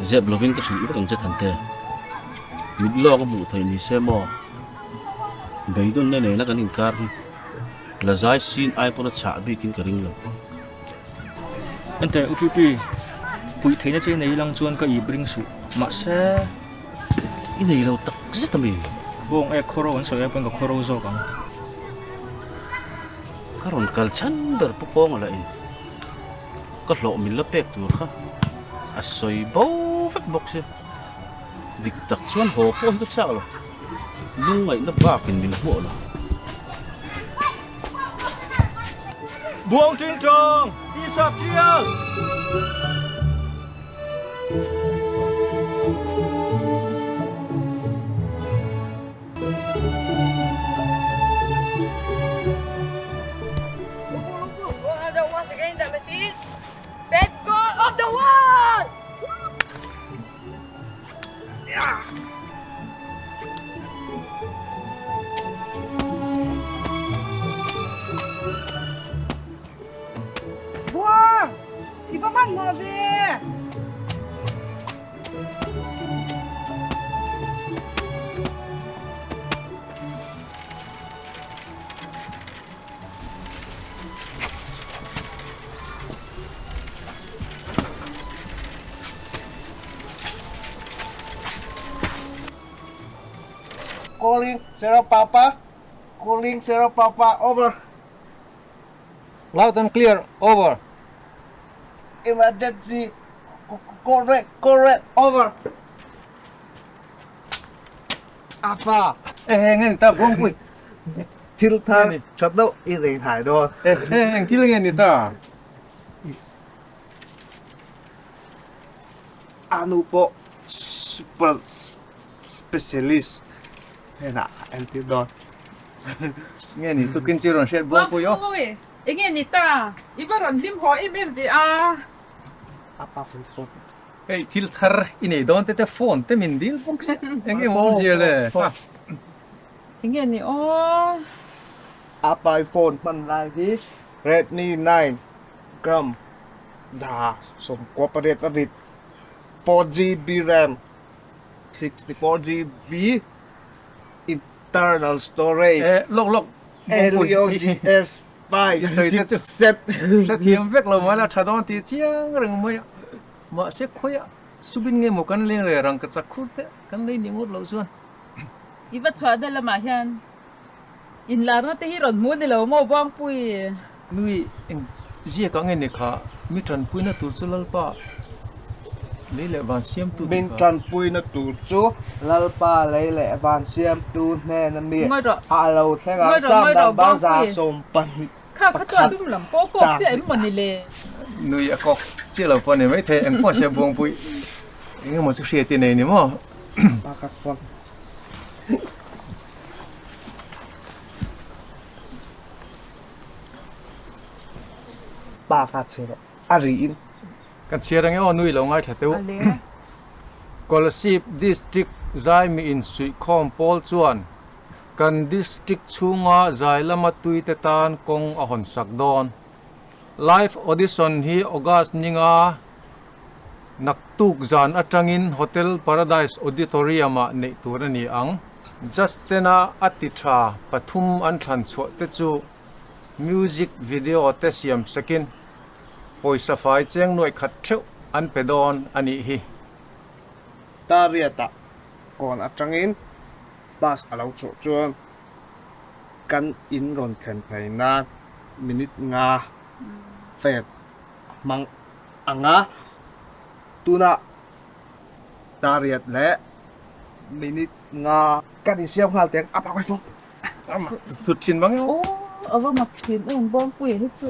Zep lovin ka hrilh vek ang che Thante. Mit lawk a hmuh theih ni se maw? Beidawnna nena kan inkar hi la zai sin ai pawn a chhah bikin ka ring lo. Enteh UTP, puih theihna che nei lang chuan ka ip ring suh. Mahse. I nei lo tak zet a mi? Bawng ek khawro an sawi ai pawn ka khawro zawk ang. Ka rawn kal chhan ber pu kawnga lah in ka hlawh min la pek tur kha a sawi bo vek bawk sia. Dik tak chuan haw pawh hi ka chak lo. Lungngaihna bakin min hmuh lo. Buang ṭing ṭawng, ti sak ṭial! Buang! I va hman hmawh ve! Calling Sierra Papa, calling Sierra Papa, over. Loud and clear, over. Emergency, call red, call red, over. Apa. Eh, nge ni ta buang pui. Thil thar that deuh i nei thai dawn. Eh, eng thil nge ni ta? A nu pawh super specialist hnenah a entir dawn. Nge ni tukin chu rawn hriat buang pui aw. Oi, enge ni ta? I va rawn hlim haw em em ve a. Apa phone phone. Hei thil thar i nei dawn te te phone te min dil bawk se. Enge maw awmzia le? Enge ni aw? Apa i phone hman lai hi Redmi 9 gram 98 a rit, 4GB RAM, 64GB internal storage, Eh, lawk lawk, Helio GS5 chipset. Hrethiam vek lo mai la, tha dawn tih chiang reng mai a. Mahse khawiah subin nge maw kan leng leh rang ka chak khur teh, kan lei ni ngawt loh chuan. I va chhuah na lamah hian Inlarna te hi rawn hmu ni lo maw Buangpui? Nui eng ziak ang nge ni kha? Mi tanpuina tur chu Lalpa lei leh van siamtu tih kha. Min tanpuina tur chu Lalpa lei leh van siamtu hnena mi a lo thleng ang Sam number 12 pakhat chang hnih. Nui a kawk chiah lo pawh a ni maithei eng pawh se Buangpui eng emaw chu hriat i nei ni maw? Pakhat phone. Pa kha chhe rawh a ri in. Kan chhiar ang e aw nui lo ngaithla teuh. Kolasib District Zaimi Insuihkhawm pawl chuan kan District chhunga zai lama tuite tan kawng a hawn sak dawn. Live Audition hi August ninga Naktuk zan atangin Hotel Paradise Auditorium-ah neih tur a ni ang. Justin-a a ti tha pathum an thlan chhuah te chu music video te siam sakin pawisa fai cheng nuaih khat theuh an pe dawn a nih hi. Tariata kawn atangin bus a lo chhuah chuan kan in rawn thlen phei nan minute nga fet a hmang anga tuna tariat leh minute nga kan insiam nghal teng a pak fo. Tut thin mang emaw. Aw a va mak thin em Bawngpuia hi chu.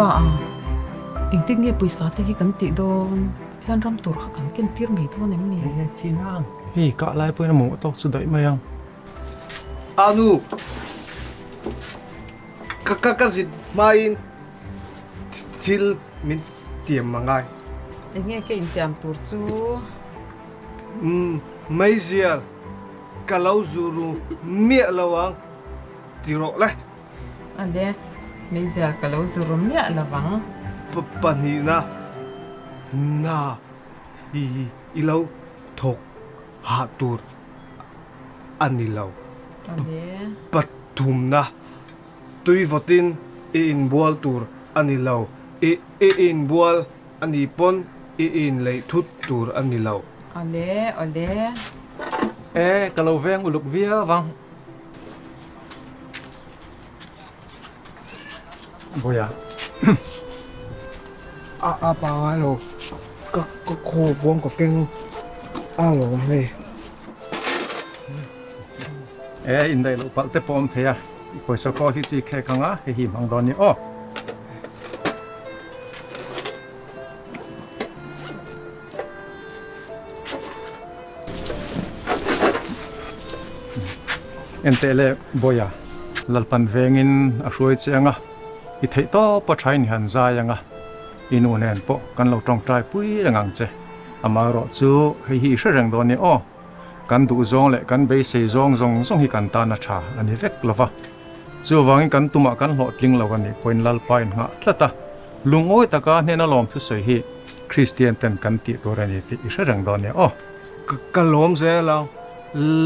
Pa a, engtin nge pawisa te hi kan tih dawn? Pathian ram tur kha kan ken tir mai dawn em ni? He chinang, hei kah lai pawhin a mamawh tawk chu daih mai ang. A nu, ka ka ka zit hmain thil min tiam a ngai. Enge ka intiam tur chu? Umm, meizial ka lo zu ru miah lo ang ti rawh le. Ale, meizial ka lo zu ru miah lo ang. Pahnihna, na i i lo thawk hah tur a ni lo. Ale. Pathumna, tui vawtin i inbual tur a ni lo. I i inbual a ni pawn i inleih thut tur a ni lo. Awle, awle. E, ka lo veng uluk viau vang. Bawiha. A a pa ngai lo. Ka ka khaw buang ka keng a lawm hei. E, indaih loh palh te pawh awm thei a. I pawisa kawl hi chu i khek ang a, hei hi hmang dawn ni aw. Enteh le Bawiha, Lalpan vengin a hruai che ang a, i theih tawp a thain i han zai ang a, i nu nen pawh kan lo tawngtai pui reng ang che. Amaherawh chu hei hi i hre reng dawn nia aw. Kan duh zawng leh kan beisei zawng zawng zawng hi kan tan a tha a ni vek lo va. Chuvangin kan tumah kan hlawhtling lo a nih pawhin Lalpa in nghah tlat a, lungawi taka hnena lawm thusawi hi Kristian ten kan tih tur a ni tih i hre reng dawn nia aw. Ka lawm zel ang,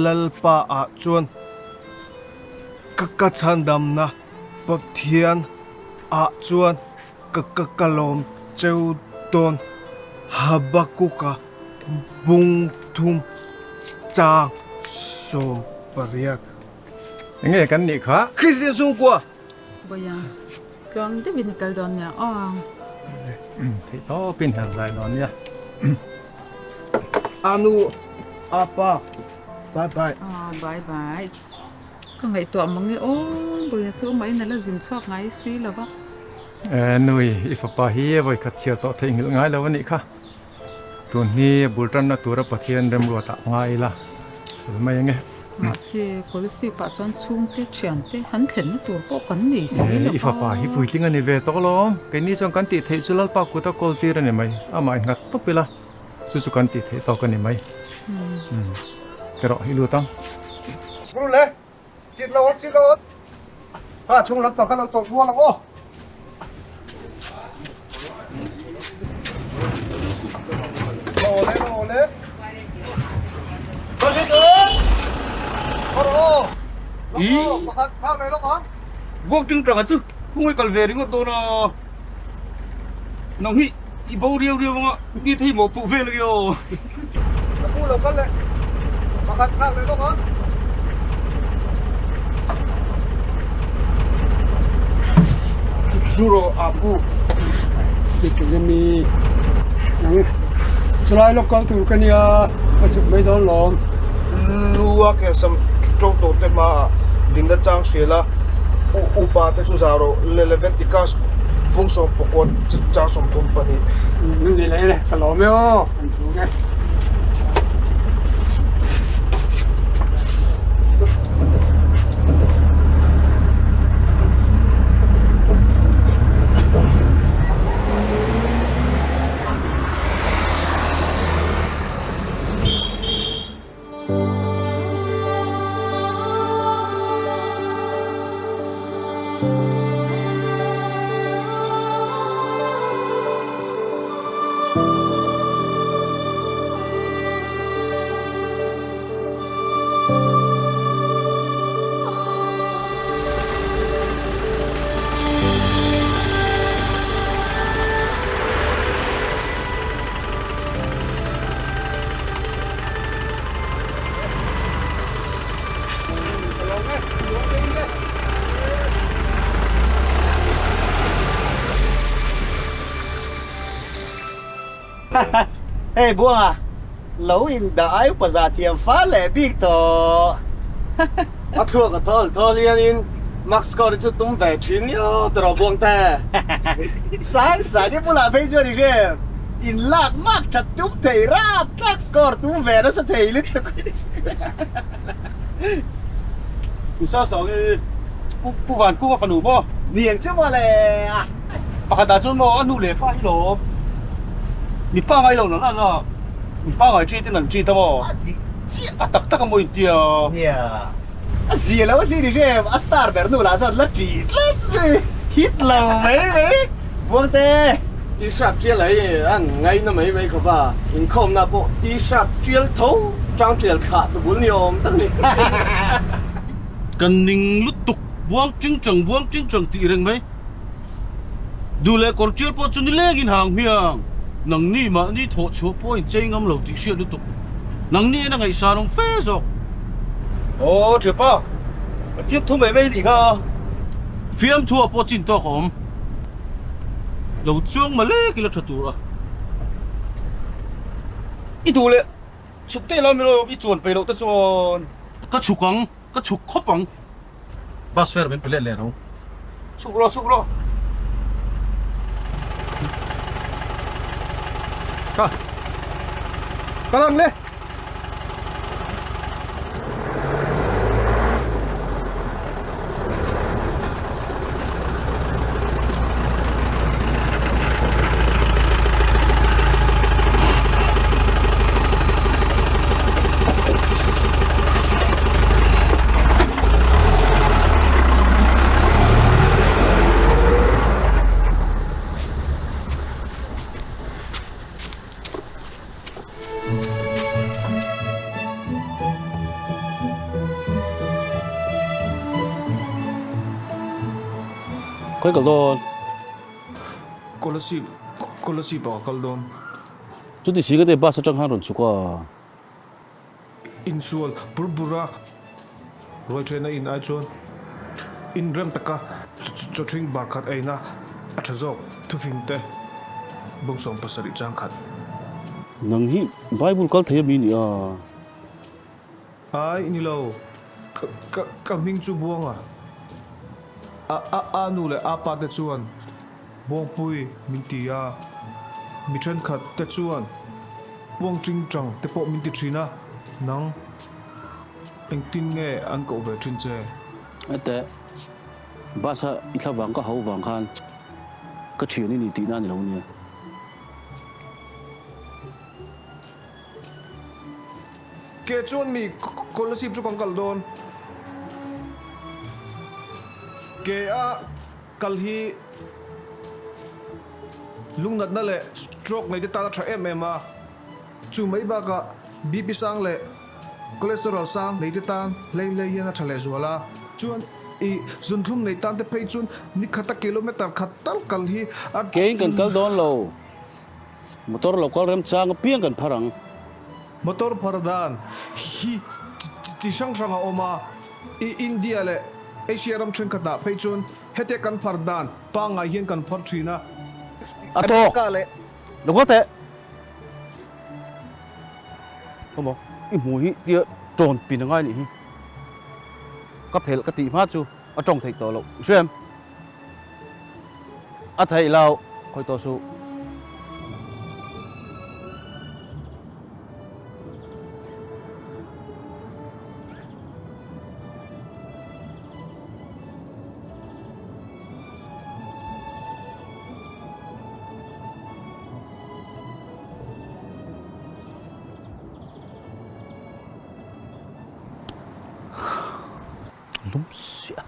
Lalpa ah chuan ka ka chhandamna Pathian ah chuan ka ka ka lawm cheu dawn Habakuka bung thum chang 18. Enge kan nih kha? Kristian chhungkua! Bawiha, tluang deuhin i kal dawn nia aw. Theih tawpin han zai dawn nia. Anu, apa, bye bye. Aw, bye bye. Ka ngaihtuah mang e aw, Bawiha chu mahin a la zin chhuak ngai si lo va. Nui, i fapa hi vawi khat chhiar tawh theihnghilh ngai lo a nih kha. Tun hi bul tanna tura Pathian remruatah ngai ila fel mai ange. Mahse, Kolosip ah chuan chhungte, thiante han thlenna tur pawh kan nei si lo va. I fapa hi puitling a ni ve tawh alawm. Keini chuan kan tih theih chu Lalpa kuta kawl tir a ni mai. Amah innghat tawp ila, chu chu kan tih theih tawk a ni mai. Erawh i lut ang. Guru le, Sit lo sit lo Ha chhung lam pang kha lo tawlh rual ang aw. Lo le lo le. Lo sit lo. Lo I. Pakhat phak nei lawk ang. Buak ting tanga chu khungei kal ve ringawt dawn a. Nang hi i bo riau riau anga mi thei mawh phuh vel ange aw. Ka pu lo kal leh pakhat thlak leh lawk ang. Chu rawh a pu. Tih mi nang chulai lawk kal tur ka nia ka chhuk mai dawn lawm. Lu a kelsam to tawh te hmaah dinna chang hrial a, upa te chu zah rawh Leviticus pung 19 chang 32. Ni leh le, ka lawm e aw, kan thu nge. Hei Buanga, lo in dah ai upa za thiam fal leh bik tawh. A thluak a thawl thawl hianin mark score hi chu tum ve thin lio tawh rawh Buangte. Sang sang i bulah phei chuan i hre in lak mark that tum thei rap tlak score tum ve nasa thei lutuk. U Sang Sang i Pu Van Kunga fanu maw? Ni ang chu mawle a. Pakhat ah chuan maw a nu leh pa hi lawm. Mi pa ngai lo nan an a, mi pa ngai treat in an treat a maw? A dik chiah. A tak tak a maw intia? Nia. A zia lo a si ni hrem, a star ber nu lah chuan la ṭih tlat zui, hit lo mai mai. Buangte! T-shirt tial hi an ngaina mai mai khawp a, inkhawmna pawh T-shirt tial tho tang tial thlah tu bul ni awm tak a ni. Kan ning lutuk buang ching chang buang ching chang tih reng mai. Duh leh kawr tial pawh chu nilengin hang hmiang. Nangni mahni thawh chhuah pawh in chei ngam lo tih hriat lutuk. Nangni en a ngaihsan awm fe zawk. Aw thiapa, fiamthu mai mai a nih kha. Fiamthu ah pawh chin tawk a awm. Lo chuang malek ila tha tur a. I duh leh chhuk te ila milo i chuan peih loh te chuan. Ka chhuk ang, ka chhuk khawp ang. Bus fare min pe let leh ro. Chhuk rawh, chhuk rawh. Ka ka lang le. Khawi kal dawn? Kolasib, Kolasib ah ka kal dawn. Chuti si ka te bus atang khan rawn chhuk a. Insual bur bur a, ruai thena in ai chuan inrem taka chawthring bar khat eina a tha zawk thufing te bawng 70 chang khat. Nang hi Bible kal thei ami ni a? Ai ni lo, ka ka ka hming chu Buanga. A a a nu leh a pa te chuan Buangpui min ti a, mi thenkhat te chuan Buang Ching Chang te pawh min ti thin a, nang engtin nge an koh ve thin che? Ete, bus a i thla vang ka ho vang khan ka thian i ni tihna a ni lo nia. Ke chuan mi Kolasib chu kan kal dawn. Ke a kal hi lungnatna leh stroke nei te tan a tha em em a, chu mai bakah BP sang leh cholesterol sang nei te tan hlei hlei hian a tha leh zual a. Chuan i zunthlum nei tan te phei chuan ni khata kilometer khat tal kal hi a. Kein kan kal dawn lo. Motor lo kal remchang apiang kan phar ang. Motor phar dan hi chi hrang hrang a awm a, i India leh Asia ram thenkhatah phei chuan hetia kan phar dan pangngai hian kan phar thin a. A tawk! Lo kal teh! Khawmaw, i hmu hi tia tawn pin a ngai nih hi. Ka phelh ka tih hma chu a tawng theih tawh loh i hria em? A theih loh, khawi tawh suh. Lum siah.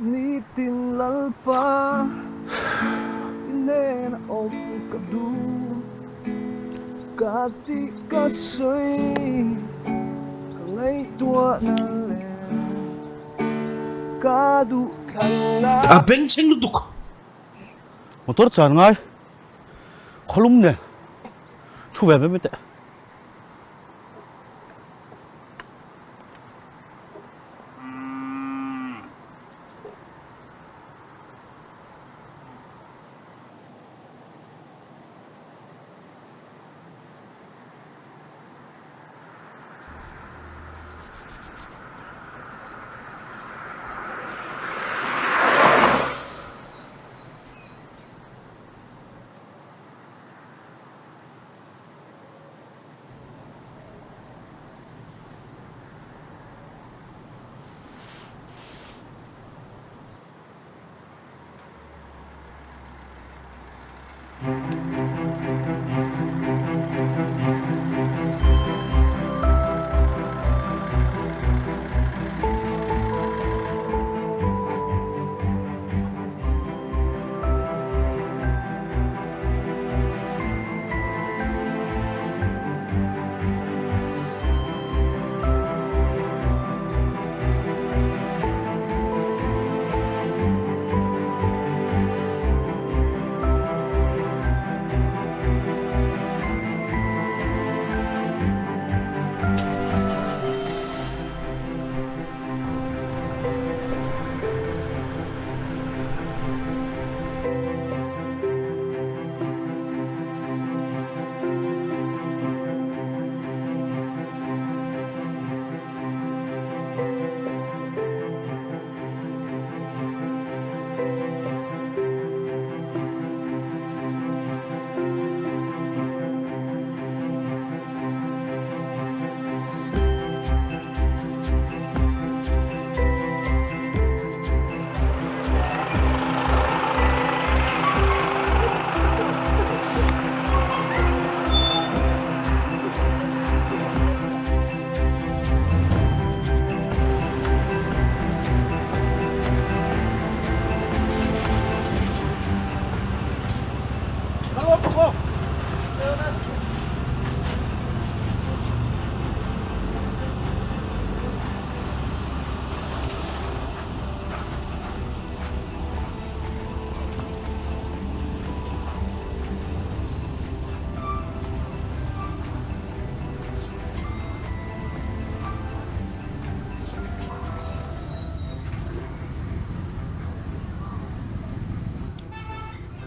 Nitin Lalpa i hnena awm ka duh ka tih ka sawi ka ngaihtuahna leh ka duh thlanna. A bengchheng lutuk. Motor chan ngai khawlum nen thu ve mai mai teh.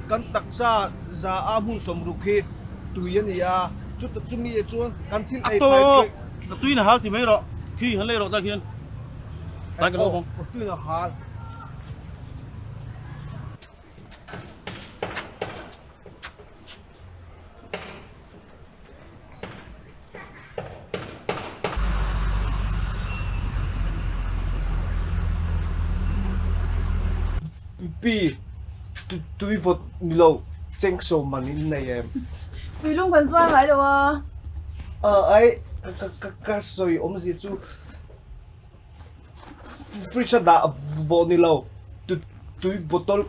Kan taksa za a hmun sawmruk hi tui a ni a, chuta chumi ah chuan kan thil ei phai A tawk! Ka tuina hal ti mai rawh, khi han lei rawh tak hian tlai ka lo hawng. Ka tuina hal. Pi, tui vawt ni lo, cheng sawm man in nei em? Tui lung kan zuar ngai lo a. Ai, ka sawi awmzia chu fridge a dah vawh ni lo, tui bottle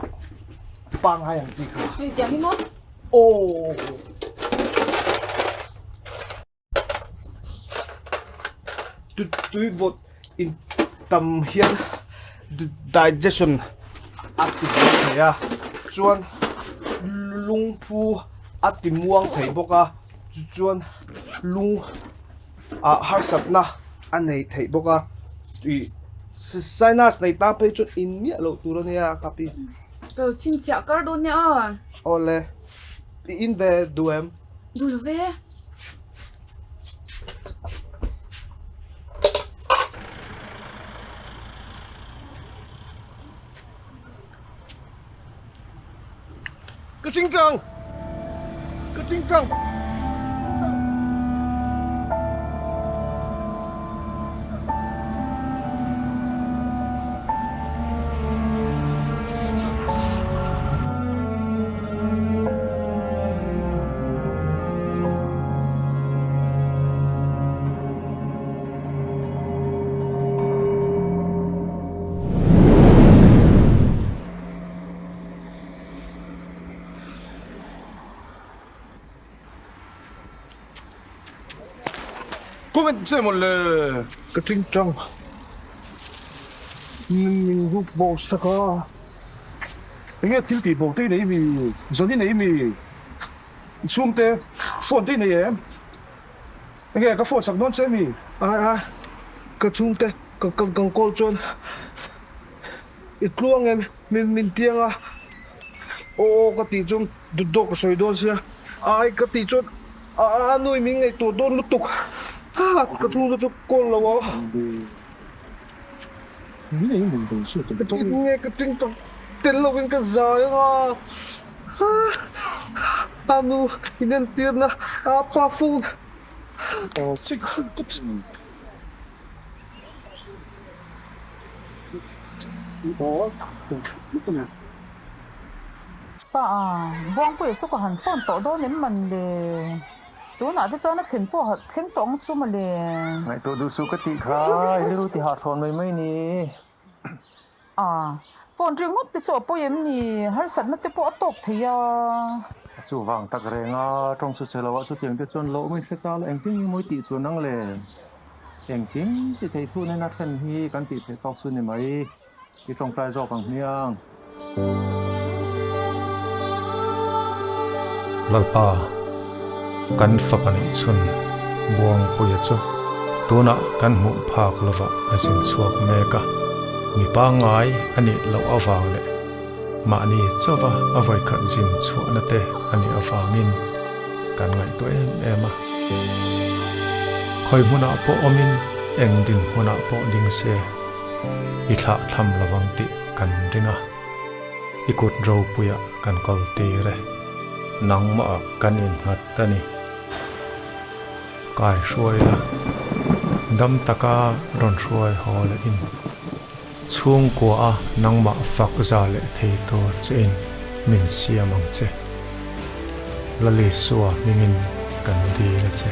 pangngai ang chi kha. Hei tiang hi maw? Aw. Tui vawt in tam hian digestion a ti buai thei a, chuan lungphu a ti muang thei bawk a, chuan lung ah harsatna a nei thei bawk a, ih sinus nei tan phei chuan in miah loh tur a nia ka pi. Ka lo chhinchhiah kar dawn nia aw. Awle, i in ve duh em? Duh lo ve. Ka chingchang! Ka chingchang! Comment che maw le? Ka tingtang min ruk bo sak a. Enge thil tih bo te i nei mi? Zan i nei mi? I chhungte phone te i nei em? Enge ka phone sak dawn che mi? Ai ai, ka chhungte ka kan call chuan i tluang em min min tiang a, aw aw ka tih chuan dut dawk ka sawi dawn sia, ai ka tih chuan a nui min ngaihtuah dawn lutuk, ka chhungte chu call lo a. Nge ka ting tak tel lovin ka zai anga a nu inentirna a pa phone. Pa a, Buangpuia chu ka han phone tawh dawn em man le? Tunah te chuan a thlen pawh a thleng tawh ang chu mawle. Ngaihtuah duh suh ka tih kha, i rilru ti hahthawn mai mai ni. A, phone ringawt te chu a pawi em ni? Harsatna te pawh a tawk thei a. A chuvang tak reng a, tawng chu che lo ah chutiang te chuan loh min hre ta la, engtin nge mawi tih chuan ang le? Engkim ti thei thu nena thlen hi kan tih theih tawk chu ni mai. I tawngtai zawk ang hmiang. Lalpa, kan fapa neih chhun Buangpuia chu tunah kan hmuh phak lovah a zin chhuak mek a, mi pangngai a nih loh avang leh mahni chauva a vawikhat zin chhuahna te a nih avangin kan ngaihtuah em em a. Khawi hmunah pawh awmin eng dinhmunah pawh ding se. I thlah tham lovang tih kan ring a, i kut ropuiah kan kawl tir e. Nangmah kan innghat a ni. Kai hruai la, dam taka rawn hruai haw leh in chhungkua a nangmah fak za leh thei tur che in min siam ang che. Lalisua hmingin kan dil a che.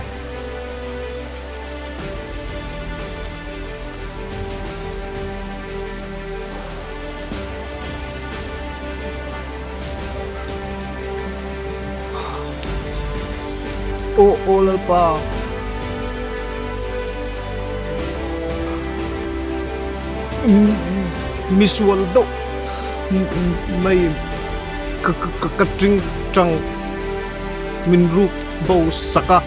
Aw aw Lalpa. Misual deuh mai ka ka ka ting tang min ruk bo sak a.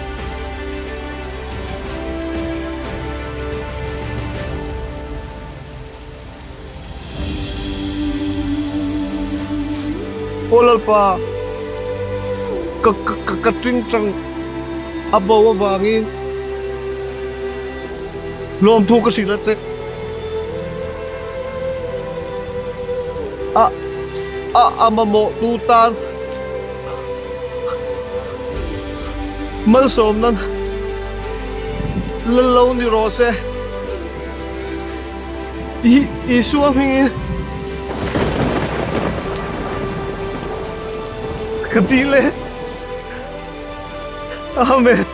Aw Lalpa, ka ka ka tingtang a bo avangin lawmthu ka hrilh a che. A a a mamawh tu tan Malsawmna la lo ni rawh se. Isua hmingin ka ti le. Amen.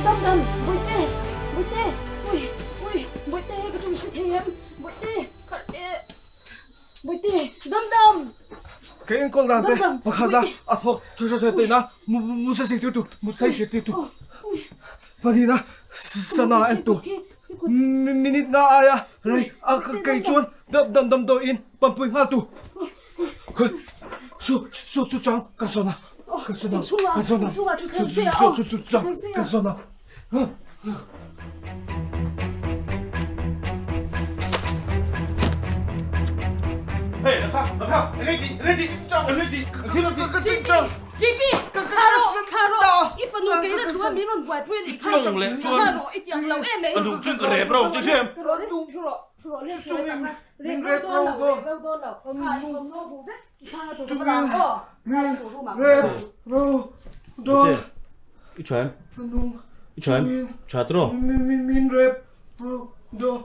Dam dam, Bawihte, Bawihte, ui, ui, Bawihte hei ka tum hre thei em, Bawihte, kharh teh, Bawihte, dam dam. Ka enkawl dan te pakhat a a thawk thu hre hre na mu sai tir tu mu sai tir tu pahnihna sana en tu minute nga aia rei a kei chuan dam dam damdawiin pampui nghal tu Su su chu chang ka zawn a ka zawn a ka zawn a su chu chang ka zawn a. Hey, la khak, la khak, eng ti, eng ti, eng ti, eng ti, ka chang. JP, kha rawh, kha rawh, i fanu kei na thu a min rawn buaipui a nih kha. Chawng leh chuan. Kha rawh, i ti ang lo em ai. A duh chuan ka rep ro, che hrem. Min rep ro dawn. Min rep ro dawn. I tha em? I tha em? Tha tiraw? Min rep ro dawn.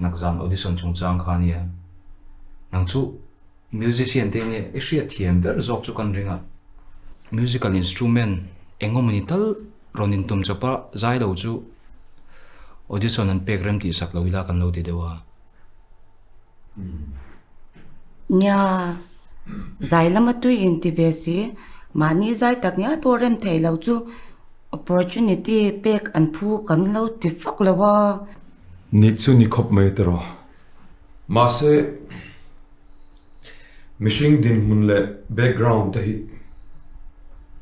Nakzan audition chungchang kha ania. Nang chu musician te nge i hriat thiam ber zawk chu kan ring a. Musical instrument engawmawni tal rawn intum chawpa zai lo chu audition an pek rem tih sak lo ila kan lo ti deuh a. Nia, zai lama tui inti ve si, mahni zai tak ngial pawh rem theih loh chu opportunity pek an phu kan lo ti vak lo a. Nih chu ni khawp mai tiraw. Mahse, mihring dinhmun leh background te hi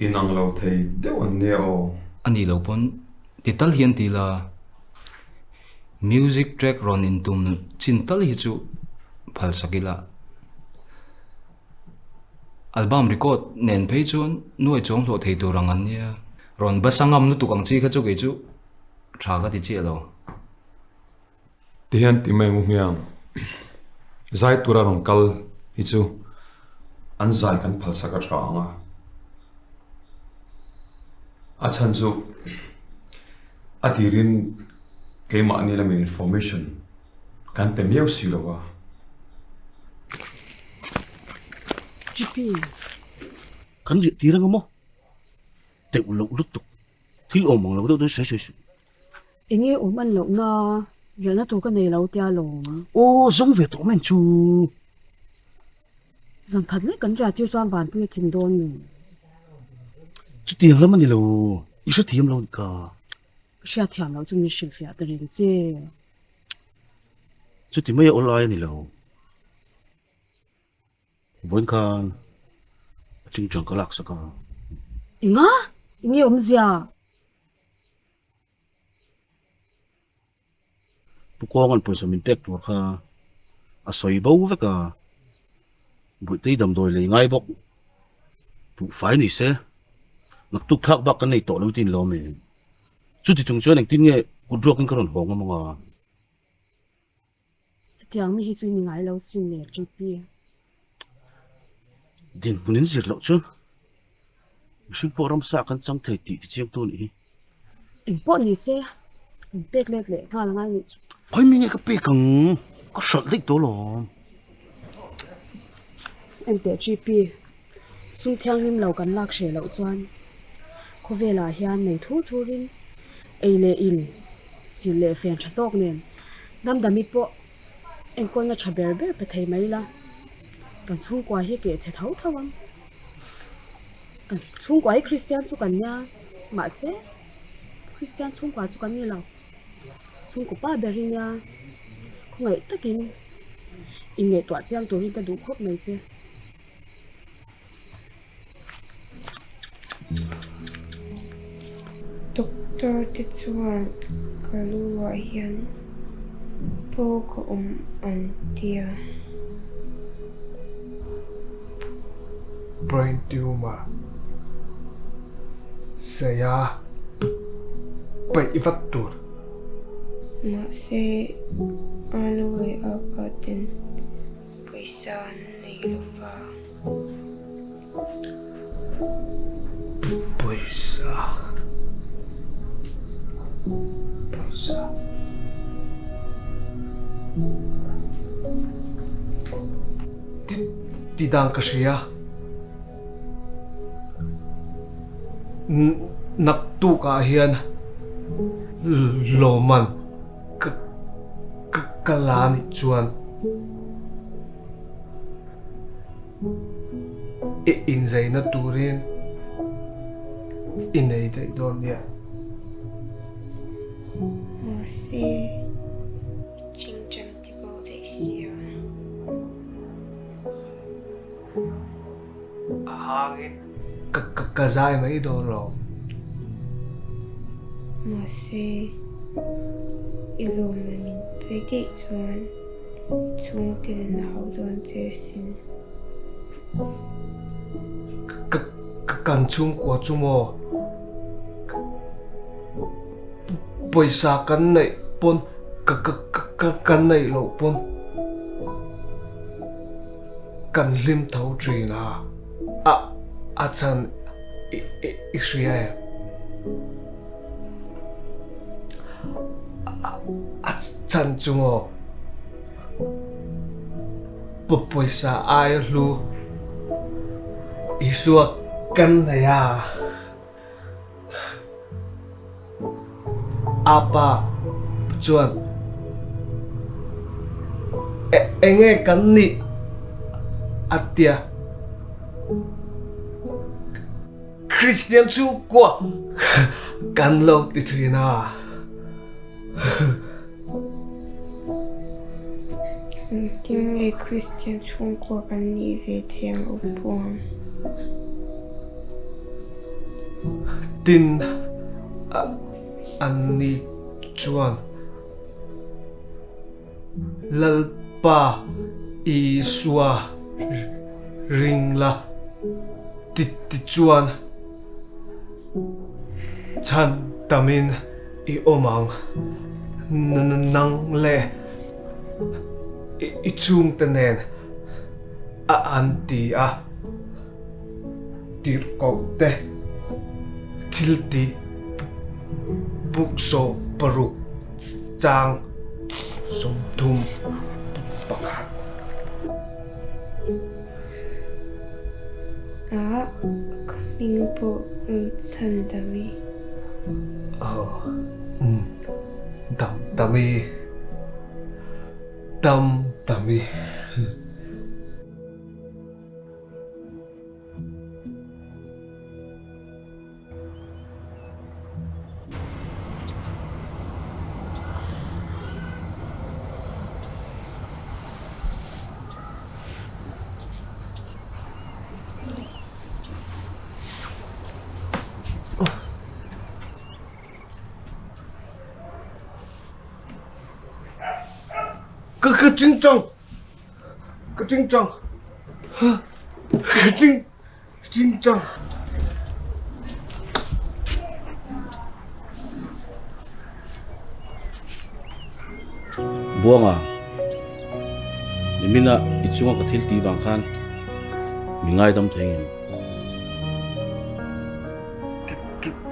inang lo thei deuh an nia aw. A nih loh pawn ti tal hian ti la. Music track rawn intum chin tal hi chu phal sak ila. Album record nen phei chuan nuai chuang hlawh thei tur ang an nia. Rawn basa ngam lutuk ang chi kha chu kei chu tha ka ti chiah lo. Tihian ti mai ngu hmiang zai tura rawn kal hi chu an zai kan phal sak a tha ang a, a chhan chu a tirin. Keimahni lamin information kan pe miau si lo a. Chipi. Kan riah tir anga maw? Teuh loh lutuk. Thil awm ang lo deuh dawn sawi sawi suh. Enge awm an loh na, riahna tur ka nei lo tia lawm. Aw zawng ve tawh mai ang chu. Zan khat lek kan riah tir chuan vanpui a chim dawn ni. Chutiang lam a ni lo, i hrethiam lo ka. Ka hriatthiam loh chu min hrilhfiah ta reng che. Chuti mai a awl ai a ni lo. Vawiin khan a chungchang ka laksak a. Enga? Enge awmzia? Pu Kawnga'n pawisa min pek tur kha a sawi bo vek a, Buihtei damdawi lei ngai bawk. Buhfai ni se, naktuk thlak bak kan nei tawh lo tiin lawm e. Chuti chung chuan engtin nge kut ruakin ka rawn hawng a mawnga? Hetiang mi hi chu i ni ngai lo sin le GP. Dinhmun in zir loh chuan mihring pawh ramsa kan chang thei tih tichiangtu a nih hi. Eng pawh ni se, kan pek let leh nghal ngai nih chu. Khawi mi nge ka pek ang? Ka hralh daih tawh alawm. Enteh GP, sum thianghlim lo kan lak hreh loh chuan khawvelah hian nei thur thurin ei leh in, silh leh fen tha zawk nen damdami pawh enkawlna tha ber ber pe thei mai la, kan chhungkua hi keh chhe tho tho ang. Kan chhungkua hi Kristian chu kan nia, mahse Kristian chhungkua chu kan ni lo. Chhungkaw pa ber i nia, khawngaih takin inngaihtuah chiang turin ka duh khawp mai che. Doctor te chuan ka lu ah hian pawk a awm an tia. Brain tumor saia paih vat tur. Mahse a nu leh a pa ten pawisa an nei lo va. Pawisa pawisa Ti ti dan ka hria Naktuk ah hian lawmman ka ka ka la nih chuan I inzaina turin i nei daih dawn nia. Mahse, chingchang ti bo daih sia. A hangin ka zai mai dawn lo. Mahse, i lawmna min pe daih chuan i chhungten an hau dawn che sin. Ka kan chhungkua chu maw? Pawisa kan neih pawn ka ka kan neih loh pawn kan hlim tho thin a, a a chhan i i hria em? A chhan chu maw? Pawisa aia hlu Isua kan nei a. A pa chuan enge kan nih a tia. Kristian chhungkua kan lo ti thin a. Engtin nge Kristian chhungkua kan nih ve thei ang u Puang? Tin, anni chuan Lalpa Isua ring la ti chuan chhan tamin I awm ang, nang leh i chhungte nen a an ti a, tirhkohte thil tih buk 16. Chang 31. A, ka hming pawh rawn chhan dam i. Aw, umm, dam dam i, dam dam i. Ka ka tingtang ka tingtang ka ting tingtang. Buanga, nimina i chunga ka thil tih vang khan mi ngaidam thei ngem?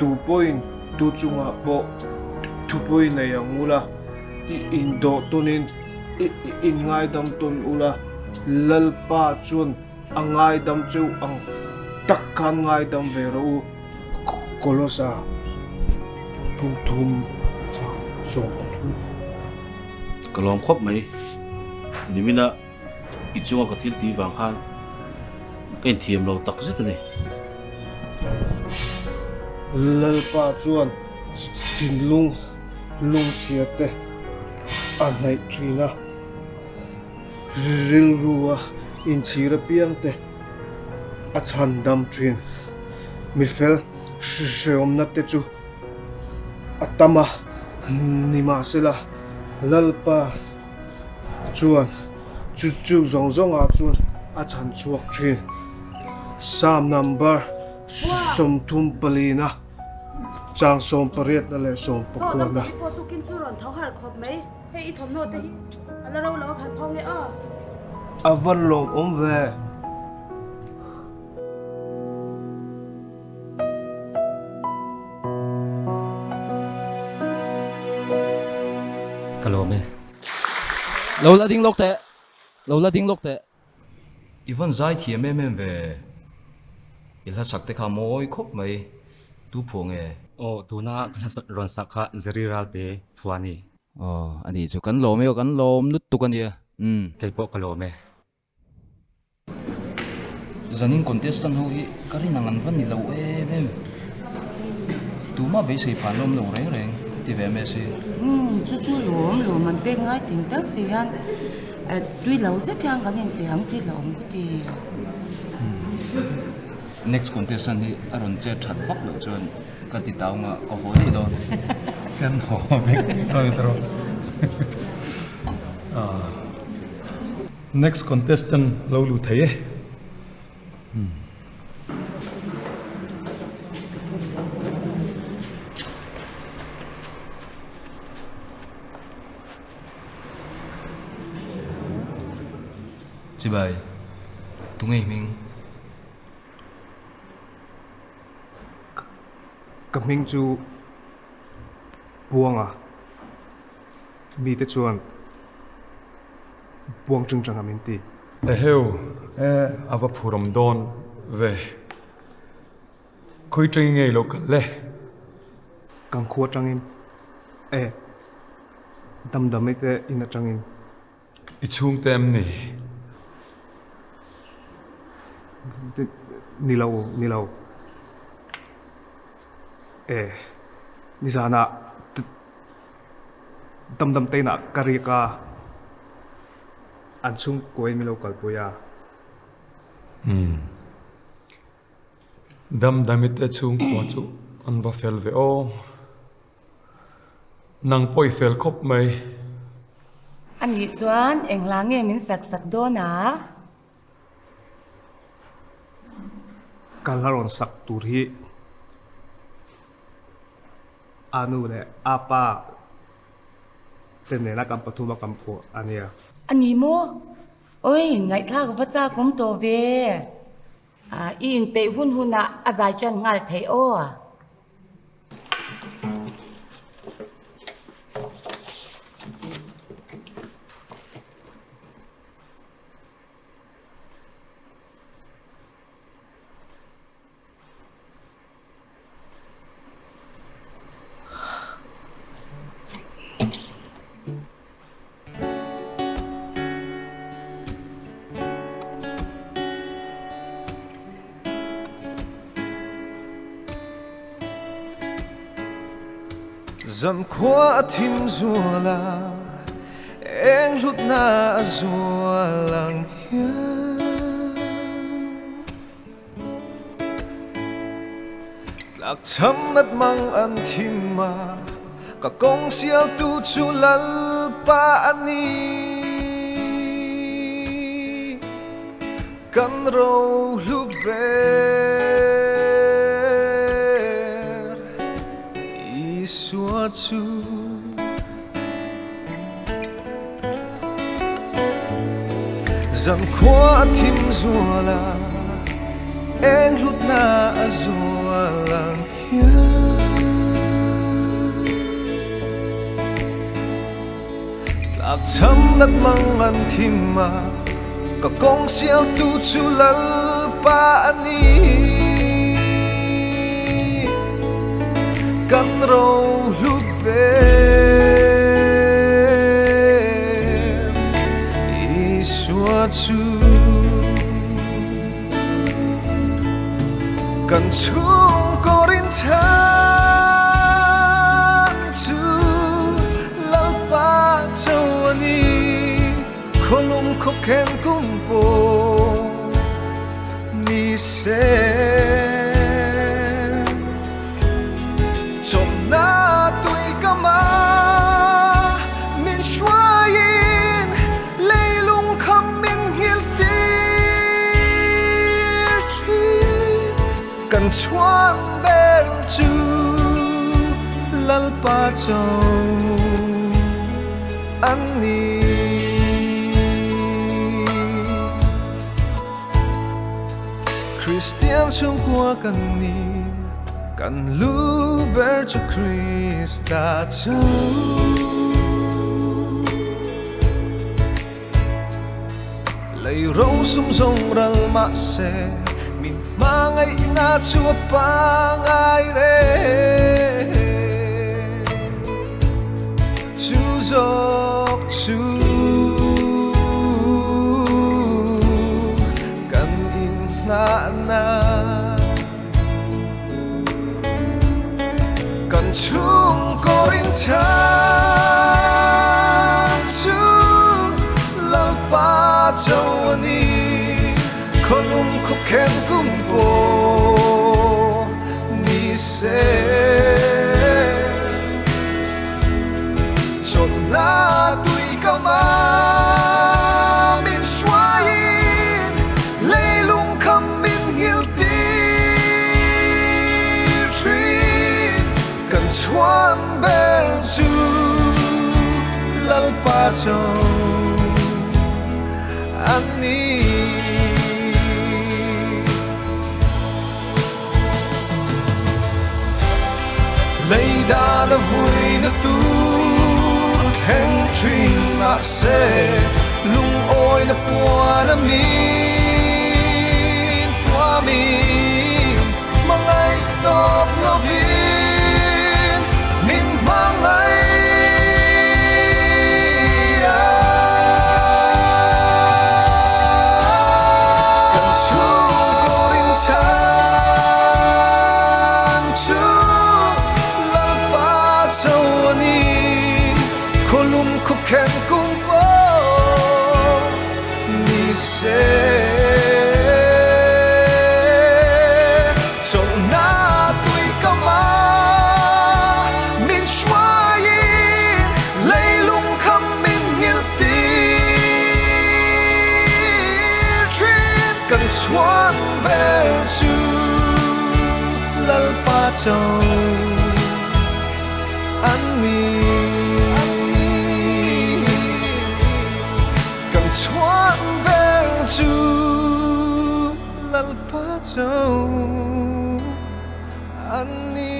Tu pawhin tu chungah pawh thupui nei ang ula, i indawh tawnin i inngaidam tawn ula, Lalpa chuan a ngaidam cheu ang tak khan ngaidam ve rawh u, Kolosa phungthum chang 13. Ka lawm khawp mai, nimina i chunga ka thil tih vang khan ka inthiam lo tak zet a ni. Lalpa chuan thinlung lungchhia te a hnaih thin a. Rilrua inchhir apiang te a chhan dam thin. Mifel hreawmna te chu a tam a, nimahsela Lalpa chuan chu chu zawng zawngah chuan a chhan chhuak thin. Psalm number 34 na chang 18 na leh 19 na. Hei i thawmhnaw te hi a la ro lo a khan phawng nge aw. A van lawm awm ve. Ka lawm e. Lo la ding lawk teh. Lo la ding lawk teh. I van zai thiam em em ve. I hla sak te kha mawi khawp mai. Tu phuah nge? Aw, tuna ka hla rawn sak kha Zeri Ralte phuah a ni. Aw, a nih chu. Kan lawm e aw, kan lawm lutuk a nia. Umm. Kei pawh ka lawm e. Zanin contestant ho hi ka rin ang an va ni lo em em. Tumah beisei phan lawm lo reng reng ti ve Messi. Umm, chu chu lawm lawm an pek ngai ting tak si hian tui lo zet hian kan inpe ang tih hlauhawm ka ti. Next contestant hi a rawn chet that vak loh chuan ka ti tau nga ka haw daih dawn. Kan haw vek dawn ta rawh. Next contestant lo luh thei e. Chibai, tunge i hming? Ka hming chu Buanga. Mite chuan Buang chungchang a min ti. Eheu, e, a va phurawm dawn ve. Khawi tangin ngei lo kal le? Kan khua tangin, e, damdamei te in atangin. I chhungte em ni? Ni lo, ni lo. E, nizanah damdam te inah ka riak a, an chhungkuain min lo kalpui a. Umm. Damdami te chhungkua chu an va fel ve aw. Nang pawh i fel khawp mai. A nih chuan eng hla nge min sak sak dawn a? Ka hla rawn sak tur hi a nu leh a pa te nena kan pathum a kan phuah a nia. A ni maw? Oi, ngaihthlak va chak awm tawh ve. I inpeih hun hunah a zai ṭan nghal theih aw. Zan khua a thim zual a, eng hlutna a zual ang hian. Tlak cham nat mang an thim a, ka kawng sialtu chu Lalpa a ni. Kan rohlu ber Isua chu. Zankhua a thim zual a, eng hlutna a zual ang hian. Tlak cham nat mang an thim a, ka kawng sialtu chu Lalpa a ni. Kan rohlu ber Isua chu. Kan chhungkaw rinchhan chu Lalpa cho a ni, khawlum khawkhen kum pawh ni se. Chawlhna tui ka ma min hruaiin leilung kham min nghilh tir thin. Kan chhuan ber chu Lalpa cho an ni. Kristian chhungkua kan ni, kan lu ber chu Krista chu. Lei ro sum zawng ral mah se, min hmangaihna chu a pangngai reng. Chu zawk chu kan inngahna. Kan chhungkaw rinchhan chu Lalpa cho a ni, khawlum khawkhen kum pawh ni se. Chawlhna tui ka mam in hruaiin leilung kham min nghilh tir thin. Kan chhuan ber chu Lalpa cho a ni. Lei dan a vui na tur thleng thin mahse lungawi na puan a min tuamin hmangaih tawp lovin min hmangaih a. Kan chhungkaw rinchhan chu Lalpa cho a ni, khawlum khawkhen kum pawh ni se. Chawlhna tui ka ma min hruaiin leilung kham min nghilh tir thin. Kan chhuan ber chu Lalpa cho a ni. Kan chhuan ber chu Lalpa cho a ni.